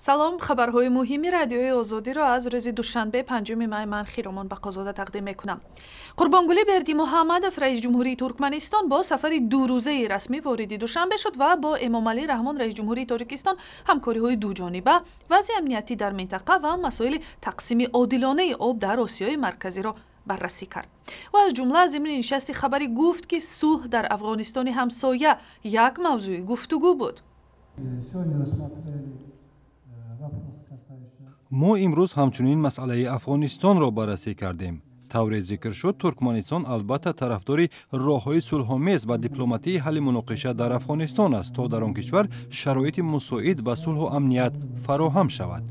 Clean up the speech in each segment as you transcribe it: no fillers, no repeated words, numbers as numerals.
Салом, хабарҳои муҳими Радиои Озодиро аз рӯзи душанбе, 5 май, ман Хиромон Бақозода тақдим мекунам. Қурбонгулӣ Бердимуҳаммадов, раиси ҷумҳурии Туркманистон, бо сафари дурӯзаи расмӣ вориди Душанбе шуд ва бо Эмомалӣ Раҳмон, раиси ҷумҳурии Тоҷикистон, ҳамкориҳои дуҷониба, вазъи амниятӣ дар минтақа ва масоили тақсими одилонаи об дар Осиёи Марказиро баррасӣ кард. Ӯ аз ҷумла зимни нишасти хабарӣ гуфт, ки сулҳ дар Афғонистони ҳамсоя як мавзӯи гуфтугӯ буд. Мо имрӯз ҳамчунин масъалаи Афғонистонро баррасӣ кардем. Тавре зикр шуд, Туркманистон албатта тарафдори роҳҳои сулҳомез ва дипломатии ҳалли муноқиша дар Афғонистон аст, то дар он кишвар шароити мусоид ба сулҳу амният фароҳам шавад.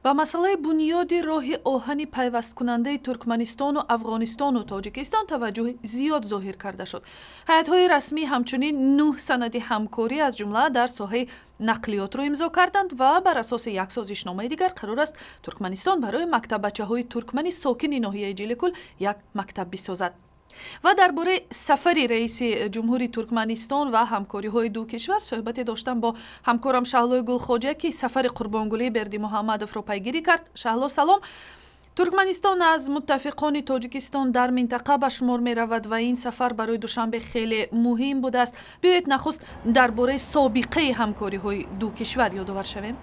Ба масъалаи бунёди роҳи оҳани пайвасткунандаи Туркманистону Афғонистону Тоҷикистон таваҷҷӯҳи зиёд зоҳир карда шуд. Ҳайатҳои расмӣ ҳамчунин нӯҳ санади ҳамкорӣ, аз ҷумла дар соҳаи нақлиётро имзо карданд ва бар асоси як созишномаи дигар қарор аст Туркманистон барои мактаббачаҳои туркмани сокини ноҳияи Ҷиликул як мактаб бисозад. Ва дар бораи сафари раиси ҷумҳури Туркманистон ва ҳамкориҳои ду кишвар суҳбате доштам бо ҳамкорам Шаҳлои Гулхоҷа, ки сафари Қурбонгулӣ Бердимуҳаммадовро пайгирӣ кард. Шаҳло, салом. Туркманистон аз муттафиқони Тоҷикистон дар минтақа ба шумор меравад ва ин сафар барои Душанбе хеле муҳим будааст. Биёед, нахуст дар бораи собиқаи ҳамкориҳои ду кишвар ёдовар шавем.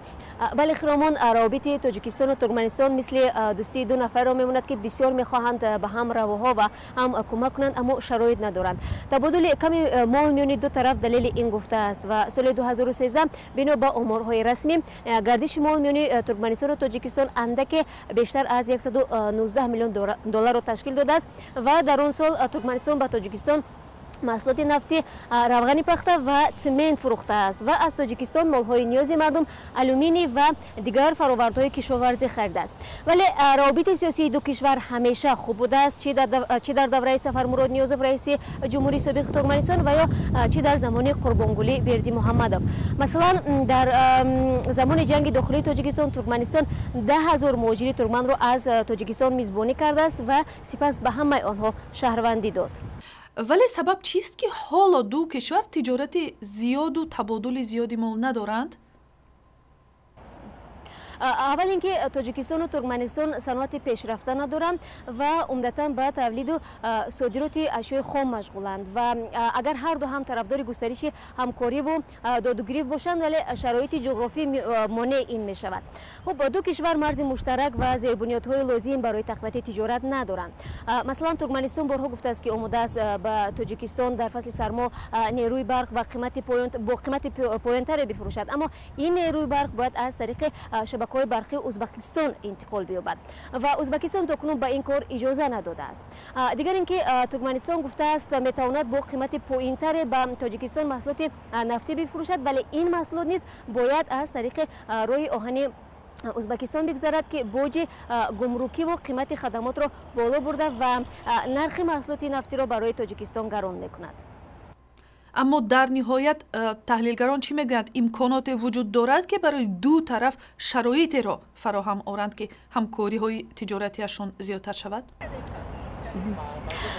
Бале, Хиромон, равобити Тоҷикистону Туркманистон мисли дӯстии ду нафарро мемонад, ки бисёр мехоҳанд ба ҳам равоҳо ва ҳам кӯмак кунанд, аммо шароит надоранд. Табодули ками мол миёни ду тараф далели ин гуфтааст ва соли 2013 бино ба оморҳои расмӣ гардиши мол миёни Туркманистону Тоҷикистон андаке бештар аз 119 миллион долларро ташкил додааст ва дар он сол Туркманистон ба Тоҷикистон маҳсулоти нафтӣ, равғани пахта ва цемент фурӯхтааст ва аз Тоҷикистон молҳои ниёзи мардум, алюминий ва дигар фаровардҳои кишоварзӣ харидааст. Вале равобити сиёсии ду кишвар ҳамеша хуб будааст, чӣ дар давраи Сафармурод Ниёзов, раиси ҷумҳурии собиқи Туркманистон, ва ё чӣ дар замони Қурбонгулӣ Бердимуҳаммадов. Масалан, дар замони ҷанги дохилии Тоҷикистон Туркманистон 10 000 муҳоҷири туркманро аз Тоҷикистон мизбонӣ кардааст ва сипас ба ҳамаи онҳо шаҳрвандӣ дод. Вале сабаб чист, ки ҳоло ду кишвар тиҷорати зиёду табодули зиёди мол надоранд? Аввал ин ки Тоҷикистону Туркманистон саноати пешрафта надоранд ва умдатан ба тавлиду содироти ашёи хом машғуланд ва агар ҳарду ҳам тарафдори густариши ҳамкориву додугирифт бошанд, вале шароити ҷуғрофӣ монеи ин мешавад. Хуб, ду кишвар марзи муштарак ва зербунёдҳои лозим барои тақвияти тиҷорат надоранд. Масалан, Туркманистон борҳо гуфтааст, ки омодааст ба Тоҷикистон дар фасли сармо нерӯи барқ ва бо қимати поёнтаре бифурӯшад, аммо ин нерӯи барқ бояд аз тариқи шабакаҳои барқии Узбакистон интиқол биёбад ва Узбакистон то кунун ба ин кор иҷоза надодааст. Дигар ин ки Туркманистон гуфтааст, метавонад бо қимати поинтаре ба Тоҷикистон маҳсулоти нафтӣ бифурӯшад, вале ин маҳсулот низ бояд аз тариқи роҳи оҳани Узбакистон бигузарад, ки боҷи гумрукиву қимати хадамотро боло бурда ва нархи маҳсулоти нафтиро барои Тоҷикистон гарон мекунад. Аммо дар ниҳоят таҳлилгарон чӣ мегӯянд? Имконоте вуҷуд дорад, ки барои ду тараф шароитеро фароҳам оранд, ки ҳамкориҳои тиҷоратиашон зиёдтар шавад?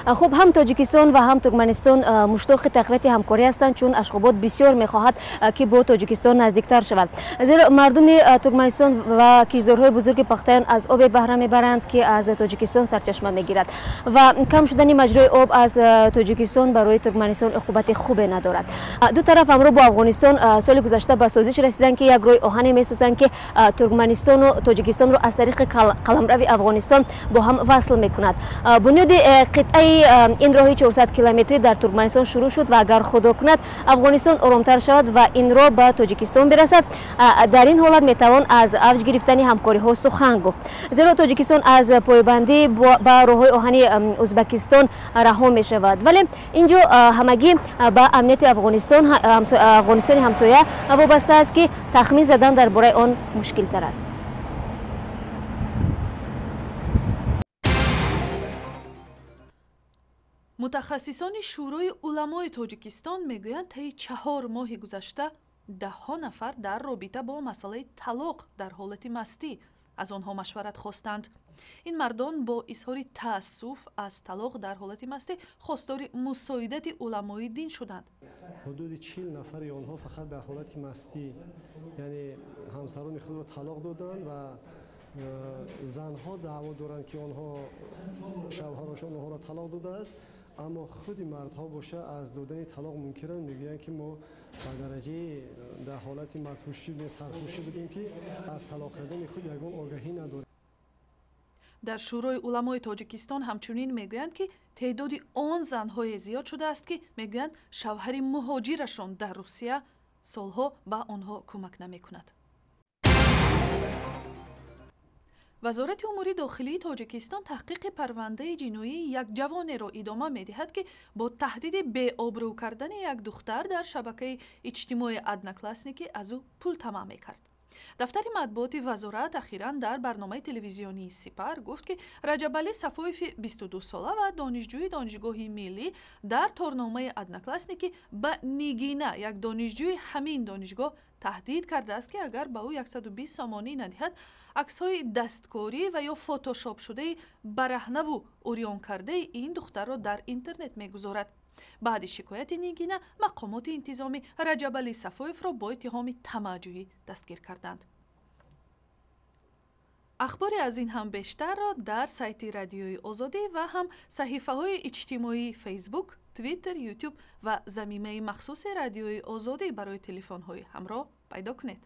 Хуб, ҳам Тоҷикистон ва ҳам Туркманистон муштоқи тақвияти ҳамкорӣ ҳастанд, чун Ашхобод бисёр мехоҳад, ки бо Тоҷикистон наздиктар шавад, зеро мардуми Туркманистон ва кишзорҳои бузурги пахтаён аз обе баҳра мебаранд, ки аз Тоҷикистон сарчашма мегирад ва кам шудани маҷрои об аз Тоҷикистон барои Туркманистон уқубати хубе надорад. Ду тараф ҳамроҳ бо Афғонистон соли гузашта ба созиш расиданд, ки як роҳи оҳане месозанд, ки Туркманистону Тоҷикистонро аз тариқи қаламрави Афғонистон бо ҳам васл мекунад. Бунёди қитъаи ин роҳи 400 километрӣ дар Туркманистон шурӯъ шуд ва агар Худо кунад, Афғонистон оромтар шавад ва ин роҳ ба Тоҷикистон бирасад, дар ин ҳолат метавон аз авҷ гирифтани ҳамкориҳо сухан гуфт, зеро Тоҷикистон аз пойбандӣ ба роҳҳои оҳани Узбакистон раҳо мешавад. Вале ин ҷо ҳамагӣ ба амнияти Афғонистони ҳамсоя вобаста аст, ки тахмин задан дар бораи он мушкилтар аст. Мутахассисони Шӯрои уламои Тоҷикистон мегӯянд, таи 4 моҳи гузашта даҳҳо нафар дар робита бо масъалаи талоқ дар ҳолати мастӣ Аз онҳо машварат хостанд. Ин мардон бо изҳори таассуф аз талоқ дар ҳолати мастӣ хостори мусоидати уламои дин шуданд. Ҳудуди 40 нафари онҳо фақат дар ҳолати мастӣ, яъне ҳамсарони худро талоқ доданд ва занҳо даъво доранд, ки онҳо шавҳарашон онҳоро талоқ додааст, аммо худи мардҳо боша аз додани талоқ мункиранд, мегӯянд, ки мо ба дараҷаи дар ҳолати мадҳушӣ, сархӯшӣ будем, ки аз талоқ кардани худ ягон огаҳӣ надорем. Дар Шӯрои уламои Тоҷикистон ҳамчунин мегӯянд, ки теъдоди он занҳое зиёд шудааст, ки мегӯянд, шавҳари муҳоҷирашон дар Русия солҳо ба онҳо кӯмак намекунад. Вазорати умури дохилии Тоҷикистон таҳқиқи парвандаи ҷиноии як ҷавонеро идома медиҳад, ки бо таҳдиди беобрӯ кардани як духтар дар шабакаи иҷтимоии Одноклассники аз ӯ пул тамаъ мекард. Дафтари матбуоти вазорат ахиран дар барномаи телевизионии Сипар гуфт, ки Раҷабалӣ Сафоеви 22сола ва донишҷӯи Донишгоҳи миллӣ дар торномаи Одноклассники ба Нигина, як донишҷӯи ҳамин донишгоҳ, таҳдид кардааст, ки агар ба ӯ 120 сомонӣ надиҳад, аксҳои дасткорӣ ва ё фотошопшудаи бараҳнаву урёнкардаи ин духтарро дар интернет мегузорад. Баъди шикояти Нигина мақомоти интизомӣ Раҷабалӣ Сафоевро бо иттиҳоми тамаъҷӯӣ дастгир карданд. Ахбори аз ин ҳам бештарро дар сайти Радиои Озодӣ ва ҳам саҳифаҳои иҷтимоии Фейсбук, Твиттер, Ютуб ва замимаи махсуси Радиои Озодӣ барои телефонҳои ҳамроҳ пайдо кунед.